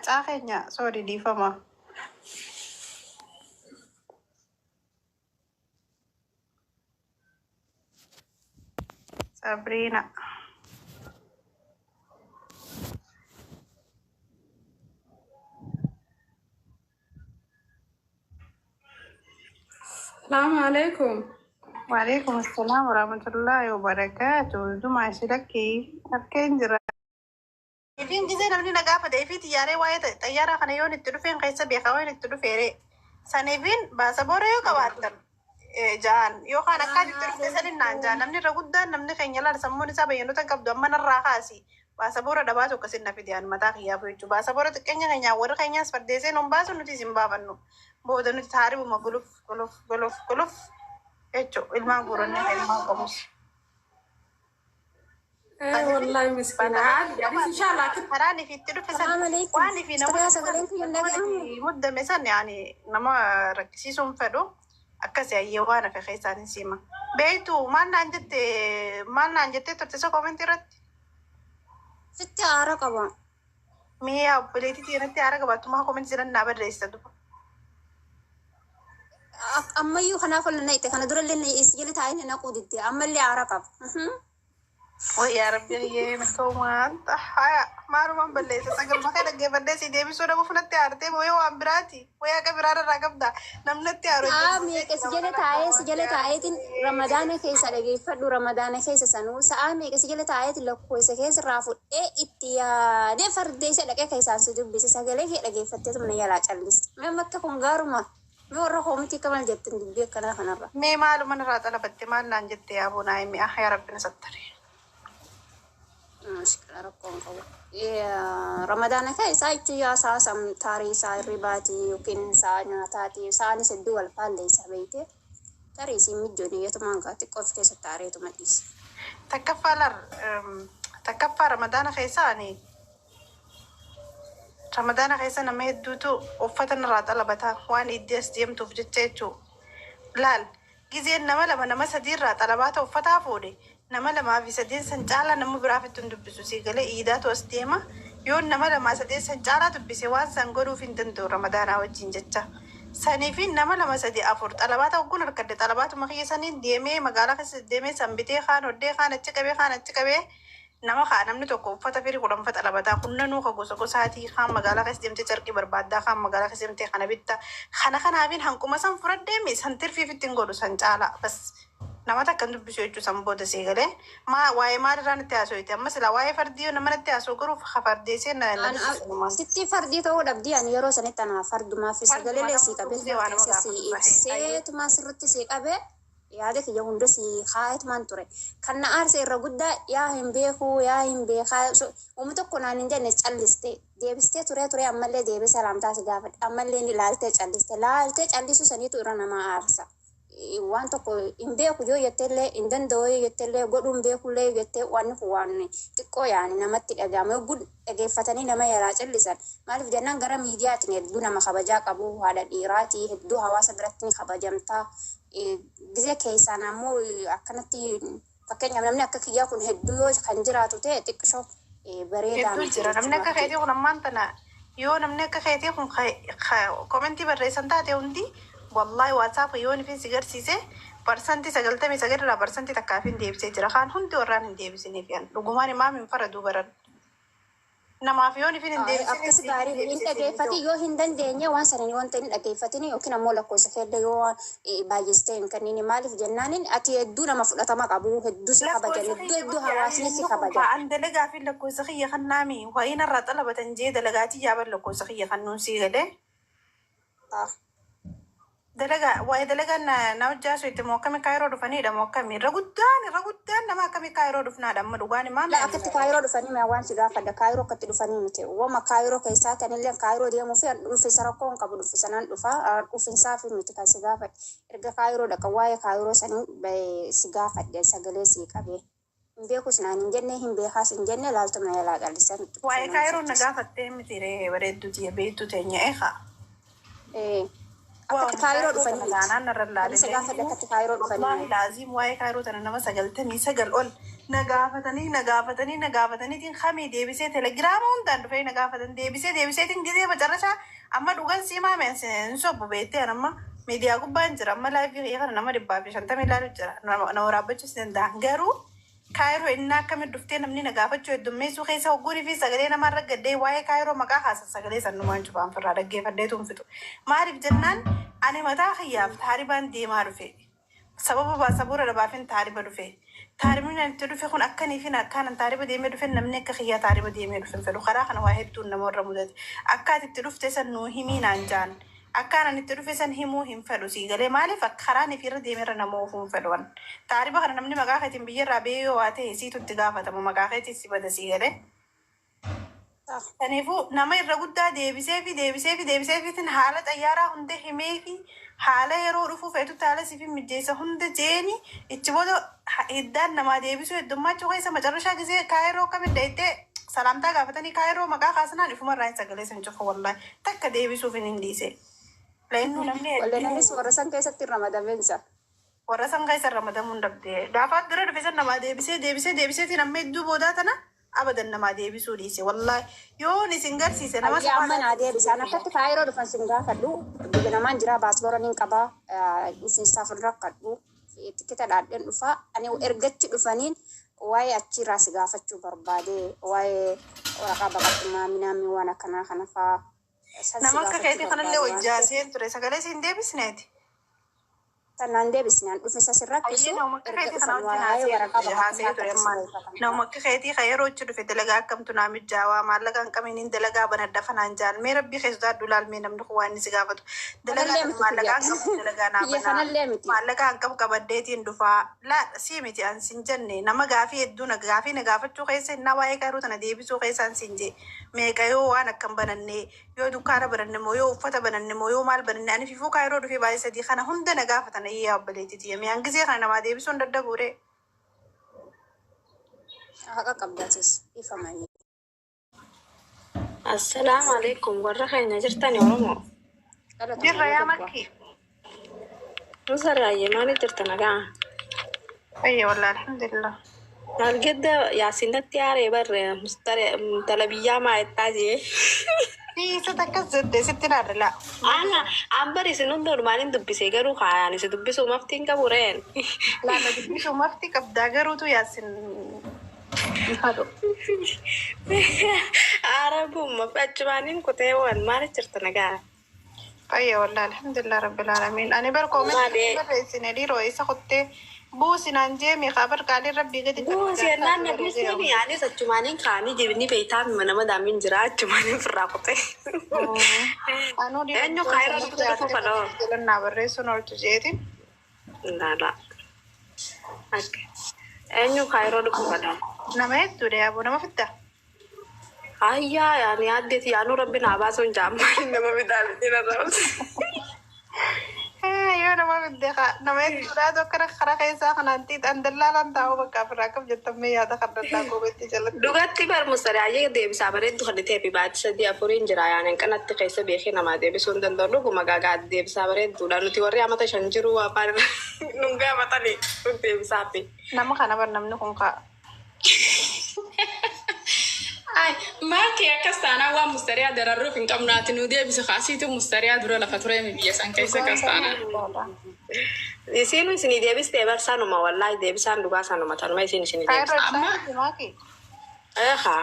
Caa keenya sorry dhiifama. Sabriina. Salaamu alaikum. Waalaikum assalaam warahmatullahi wabarakaatu. Dumaa ishi lakkii harkeen jira. Ifiin gisee namni na gaafate ifii xiyyaaree waa'ee xayyaaraa kana yoon itti dhufeen keessa beekaa waan itti dhufeere. Saniifiin baasaboora yoo qabaattan ja'an yookaan akkaan itti dhufte sanin naan ja'an namni irra guddaan namni keenya laal sammuun isaa bayyanoota hin qabdu amma narraa kaasi. Baasaboora dhabaatu akkasin na fide an mataa kiyyaafuu jechuudha. Baasaboora xiqqeenya keenyaa warri keenyaas fardeessee nun baasu nuti isin baafannu. Booda nuti taaribuma guluf guluf guluf guluf jechuudha. Ilmaan guurannee kan ilmaan qabus. Wallahi miskiina. Anis inshallah akka Karaan ifi itti dhufe san Salaam alaikum. waan ifi Mustariyaa namoota sagaleen kiyya hin dhaga'amu. muddame san yaani nama rakkisiisuun fedhu akkasi ayyee waan hafe keessaan hin siima. Beektu maal naan jette maal naan jettee turte isa koomentii irratti? Sitti aara qaba. Mee obboleettii irratti haara qabaattu maa koomentii jiran naa barreessita duba. Ammayyuu kanaaf ol na itte kana durallee na is jala taa'ee na naquu didde ammallee aara qaba. Way yaa rabbi kiyyee mittoomaan haya maalumaan balleessa sagalma kee dhaggeeffadhee si deebisuu dhabuuf natti aartee moo yoo waan biraati wayaa akka biraa irraa qabda namni natti aaru Sa'a meeqa si jala taa'ee si jala taa'eetiin ramadaana keessa dhageeffadhu ramadaana keessa sanuu sa'a meeqa si jala taa'eetiin lakkoofsa keessa irraa fudhee itti yaadee fardeessa dhaqee keessaan si dubbise sagalee kee dhageeffatteetuma na jalaa calliste. Mee amma kun gaaruma mee warra koomitii akka maal jettan dubbii akkanaa kanarra. Mee maaluma irraa xalabatte maal naan jette yaa boonaa himi ah yaa rabbi na sattare. Mushkila rakkoon qabu. Ramadaana keessa jechuun yaa sa'a sam taarii isaa hirribaatii yookiin sa'a nyaataatii sa'aanis hedduu wal faalleessa beeyte tarii isiin mijjoon iyyatumaan gaa xiqqoo of keessatti aareetuma dhiise. Takkaffaa lar takkaffaa ramadaana keessa ani ramadaana keessa nama hedduutu uffata narraa xalabata waan iddii as deemtuuf jecha jechuu laal gizeen nama lama nama sadii irraa xalabaata uffataa fuudhe nama lamaa fi sadeen san caalaa nama biraaf itti hin dubbisu sii galee iidaatu as deema yoo nama lamaa sadeen san caalaa dubbise waan san godhuuf hin danda'u ramadaanaa wajjin jecha. Sanii fi nama lama sadi afur xalabaata hogguun harkadde xalabaatuma kiyya saniin deemee magaalaa keessa deemee san bitee kaan hoddee kaan achi qabee kaan achi qabee nama kaa namni tokko uffata firii kudhan fa xalabataa kunnanuu ka gosa gosaatii kaan magaalaa keessa deemtee carqii barbaaddaa kaan magaalaa keessa deemtee kana bitta kana kanaafiin hanquma san fudhadheemi san tirfiif ittiin godhu san caalaa bas nama takka hin dubbisu jechuu san booda sii galee maa waa'ee maalirraa natti haasofte amma silaa waa'ee fardii yoo nama natti haasoo garuu ka fardeessee na na dubbisu Sitti fardii ta'uu dhabdii ani yeroo sanitti ana fardumaa fi Farduma sagalee sii nama qabee dubbisee waa nama keessa sii gaafatu bahe. ibseetuma sirriitti sii qabee yaada kiyya hunda sii kaayetumaan ture. Kan na aarse irra guddaa yaa hin beekuu yaa hin beekaa uumu tokko naan hin jenne calliste deebistee turee turee ammallee deebee salaamtaa si gaafadhe ammallee ni laaltee calliste laaltee callisuu saniitu irra nama aarsa. Waan tokko hin beeku yoo jettellee hin danda'u yoo jettellee godhuu hin beekullee yoo jettee wanni kun waan xiqqoo yaani namatti dhaga'ama yogguu dhageeffatanii nama yaraa callisan maaliif jennaan gara miidiyaatiin hedduu nama kabajaa qabu haadha dhiiraatii hedduu hawaasa biratti ni kabajamtaa gizee keessaan ammoo akkanatti fakkeenyaaf namni akka kiyyaa kun hedduu yoo kan jiraatu ta'e xiqqishoo bareedaa Hedduu miti jira namni akka jechuudha. keetii kun ammaan tana yoo namni akka keetii kun komentii barreessan taate hundi wallahi WhatsApp yoo nifin si garsiise 99% irraa parsantii takkaaf hin deebisee jira kaan hundi warraan hin deebisiniif yan dhugumaan imaam hin faraduu baran namaaf yoo nifin hin deebisiniif Akkas siif hin gaarii hin deebisee siin dhageeffatin ijoo. yoo hin dandeenye waan sana wanta hin dhageeffatin yookiin ammoo lakkoofsa keellee yoo baay'istee hin kennin maaliif jennaanin ati hedduu nama fudhatama qabu hedduu si kabajan Lakkoofsa hedduu kiyya hedduu bakki ani hawaasni si inni kun kabajan. fa'aan dalagaa fi lakkoofsa kiyya kan naami waa'ee narraa xalabatan jee dalagaatii yaaban lakkoofsa kiyya kan nuun sii galee. Dalagaa waa'ee dalagaa na na hojjaasu itti moo akkami kaayiroo dhufanidha moo akkami irra guddaan nama akkami kaayiroo dhufnaadha amma dhugaan himaa La mee akkatti kaayiroo dhufanii mee waan si gaafadha kaayiroo akkatti dhufanii miti wama kaayiroo keessaa tanillee kaayiroo deemuu fi dhufisa rakkoo hin qabu dhufisanaan dhufa dhufinsaa fi miti kan si gaafadhe erga kaayiroo dhaqa waa'ee kaayiroo sanii si gaafadhe sagalee si qabee hin beekus naan hin jenne hin beekaas hin jenne laaltuma yalaa qallisan xiqqishoo Waa'ee nama kaayiroo na fakkisa. gaafattee miti ree bareedduu tiyya beektuu teenya eekaa. Akkatti kaayiroo dhufanii miti. Taanaan narra Ani isa gaafadhe akkatti kaayiroo dhufanii Wallaahi miti. laaziim waa'ee kaayiroo tana nama 99 ol na gaafatanii na gaafatanii na gaafataniitiin kamii deebisee telegiraama hundaan dhufee na gaafatan deebisee deebiseetiin gizee macarrashaa amma dhugan siimaa hin sobbu beektee an amma miidiyaa gubbaan jira amma live kana nama 150 ilaalu jira na waraabbachuus danda'a garuu kaayiroo inni akkamitti dhuftee namni na gaafachuu heddummeessuu keessa hogguunii fi sagalee namarra gaddee waa'ee kaayiroo maqaa kaasan sagalee sannumaan cufaan firraa dhaggeeffadheetu hin fixu. Maaliif jennaan ani mataa kiyyaaf taaribaan deemaa dhufe. Sababa baasaboora dhabaafin taariba dhufe. Taaribni ani itti dhufe kun akkanii fi akkaanan taariba deemee dhufe namni akka kiyyaa taariba deemee dhufe hin fedhu. Karaa kana waa hedduun nama irra mudate. Akka ati itti dhufte san nuu himii naan jaan. Akkaan ani itti dhufe san himuu hin fedhu sii galee maaliif akka karaan fi irra deemerra nama oofuu hin fedhu. Taariba kana namni maqaa keetiin biyyarraa ba'ee yoo waa ta'e siitu itti gaafatama maqaa keetiin si bada sii galee. Kanaafuu nama irra guddaa deebisee fi deebisee fi deebisee fi haala xayyaaraa hunda himee fi haala yeroo dhufuu feetutti haala siif mijeessa hunda jeeni ichi booda hiddaan namaa deebisuu heddummachuu keessa macarrashaa gisee kaayiroo akkamitti dhahittee salaamtaa gaafatanii kaayiroo maqaa kaasanaan ifumarraa hin sagalee san cufa wallaahi takka deebisuuf hin dhiise. Leennu namni Wallee hedduu namnis warra san keessatti ramadameensa. Warra san keessa ramadamuu hin dhabde. Gaafa dura dhufe san namaa deebisee deebisee deebiseetiin amma hedduu boodaa tana abadan namaa deebisuu dhiise wallaahi yoon isin garsiise nama Ayyaa amma naa deebisaan akkatti kaayiroo dhufan sin gaafadhu biyya namaan jira baasboora nin qabaa isin saafin rakkadhu tikita dhaadheen dhufaa ani ergachi dhufaniin waa'ee achirraa si gaafachuu barbaade waa'ee waraqaa baqattummaa minaamii waan akkanaa kana faa san si Nama akka gaafachuu keetii kanallee barbaade waan ta'eef. wajjaaseen ture sagalee siin deebisneeti. Tanaan deebisnaan dhufe isa sin rakkisu Ayyee nama akka erga keetii kana dhufan wajjin waa'ee haasa'ee waraqaa ture baqattummaa haasa'ee ture akkatti ammaan sirreeffatan. nama akka keetii kan yeroo achi dhufe dalagaa akkamtu naa mijaawaa maallaqa hin qabiniin dalagaa banadha fanaan jaan mee rabbii keessaa dulaalmee namni kun waan inni si gaafatu dalagaa Kanallee kana miti maallaqa kiyya. hin qabu dalagaa naa Kiyya banaa kanallee miti. maallaqa hin qabu qabaddeetiin dhufaa laa sii miti an sin jenne nama gaafii hedduu na gaafii na gaafachuu keessa innaa waa'ee kaaruu tana deebisuu keessa an sin jee meeqa yoo waan akkam bananne yoo dukkaana bananne moo yoo uffata bananne moo yoo maal bananne ani fifuu kaayiroo dhufee baay'ee sadii kana hunda na gaafatan ayyaa obboleettii yemmuu hangisee kana namaa deebisuun dadhabuure. Haqa qabdaatis ifamanii. Assalaamu alaikum warra keenya jirtani Oromoo. Jirra yaa makki. Musarraayye maaliif jirta nagaa? Ayya wallaahi alhamdulillah. Maalgedda yaasinatti aaree barre mustare tala biyyaa maayettaa jee. Dhiisata akkas jette sitti naadala. Ana an bari isin hunda olmaaniin dubbise garuu kaayaan isin dubbisuu maftiin qabu reen. Laala dubbisuu mafti qabdaa garuutu yaasin hin fadhu. Arabumma achumaaniin kuteewwan maaliif jirta nagaa? Ayya wallaahi alhamdulillah rabbil aalamiin. Ani bar koomentii Maalee. barreessine dhiiroo isa qottee buusinaan jeemi kaa qaaliin rabbii gadi Buusi ennaan na buusni anis achumaaniin kaanii jibni beeytaa nama daamin jira achumaaniin firraa kutee. Anuu Eenyu kaayiroo dhufte dhufuu fadhoo? Jalannaa barreessuun oolchu jeetiin. Laala. Eenyu kaayiroo dhufuu fadhoo? Nama hedduudha yaaboo nama fidda. Ayyaa yaani addeeti yaanuu rabbi naa baasuun jaammaan nama bitaa miti narra. Yoo nama fidde nama hedduudhaatu akkana karaa keessaa kanaan xiixaan dallaalaan taa'uu bakka ofirraa akkam jettamee yaada kan danda'a goobetti jalatti. Dhugatti barmusare ayyee deebisaa bareeddu kan ta'e fi baatii sadii afuriin jira yaani kanatti keessa beekee namaa deebisuu hin danda'u dhuguma gaagaa deebisaa bareedduudha nuti warri amata shan jiru afaan nun gaafatanii nun deebisaa fi. Nama kana bar namni kun kaa. Ay, maakee akkas taanaan waan mustariyaa dararruuf hin qabnu ati nu deebise kaasiitu mustariyaa dura lafa turee biyya san keessa akkas taanaan. Isiin isinii deebistee barsaanuma wallaahi deebisaan dhugaa sanuma tanuma isiin isinii deebiste. Kaayiroo Amma ibsaa maaki. Eehaa.